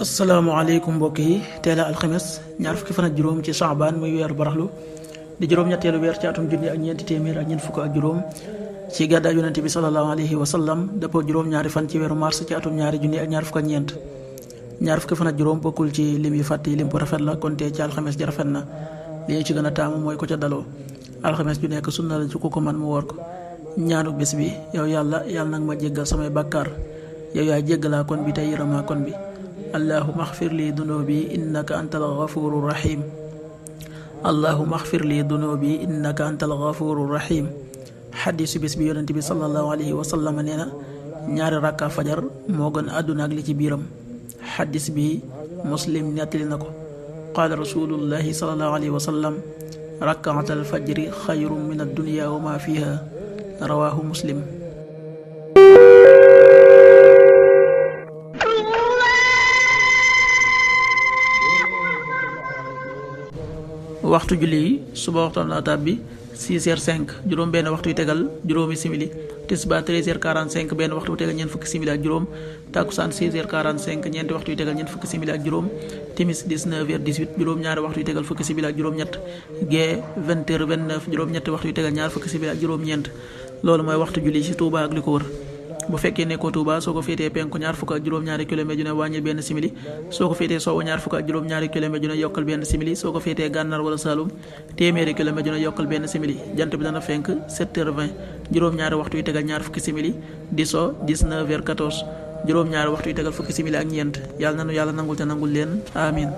asalaamaaleykum mbokk yi teel a alxames ñaar fukki fan ak juróom ci Saabaan muy weeru baraxlu di juróom-ñetteelu weer ci atum junni ak ñeenti téeméer ak ñeent fukk ak juróom ci gàddaay yonente bi salallaahu alayhi wa sallam dëppoo juróom-ñaari fan ci weeru mars ci atum ñaari junni ak ñaar fukk ak ñeent ñaar fukki fan ak juróom bokkul ci lim yu fàtt yi lim bu rafet la kon tey ci alxames ji rafet na li ñu ci gën a taamu mooy ko ca daloo alxames ju nekk sunna la ci ku ko man mu woor ko ñaanu bés bi yow yàlla nag ma jéggal samay bàkkaar yow yaay jéggalaa kon bi tey yërëmaa kon bi allahuma axfir li dunubi innaka antal gafuru rahim allahuma axfir li dunubi innaka antal gafuru rahim xadiisu bés bi yonent bi sallallahu alayhi wa sallam nee na ñaari rakka fajar moo gën àdduna ak li ci biiram xadiis bi muslim nettali na ko qaala rasulullahi sallallahu alayhi wa sallam rakkatal fajri xayrun min addunya wa ma fiha rawaahu muslim. waxtu julli yi suba waxtu na tàbbi 6h05 juróom benn waxtu yu tegal juróomi simili tisbaar 13h45 benn waxtu bu tegal ñeent fukki simili ak juróom takkusaan 16h45 ñeenti waxtu yu tegal ñeent fukki simili ak juróom timis 19h18 juróom ñaari waxtu yu tegal fukki simili ak juróom ñett gee 20h29 juróom ñetti waxtu yu tegal ñaar fukki simili ak juróom ñeent loolu mooy waxtu julli ci Touba ak li ko wër. bu fekkee nekkoo Touba soo ko féetee penku ñaar fukk ak juróom-ñaari kilomètre ju ne wàññil benn simili soo ko féetee sowwu ñaar fukk ak juróom-ñaari kilomètre ju ne yokkal benn simili soo ko féetee gànnaar wala Saloum téeméeri kilomètre ju ne yokkal benn simili jant bi dana fenk 7h20 juróom-ñaari waxtu yu tegal ñaar fukki simili di so 19h14 juróom-ñaari waxtu yu tegal fukki simili ak ñeent yàlla nanu yàlla nangul te nangul leen amin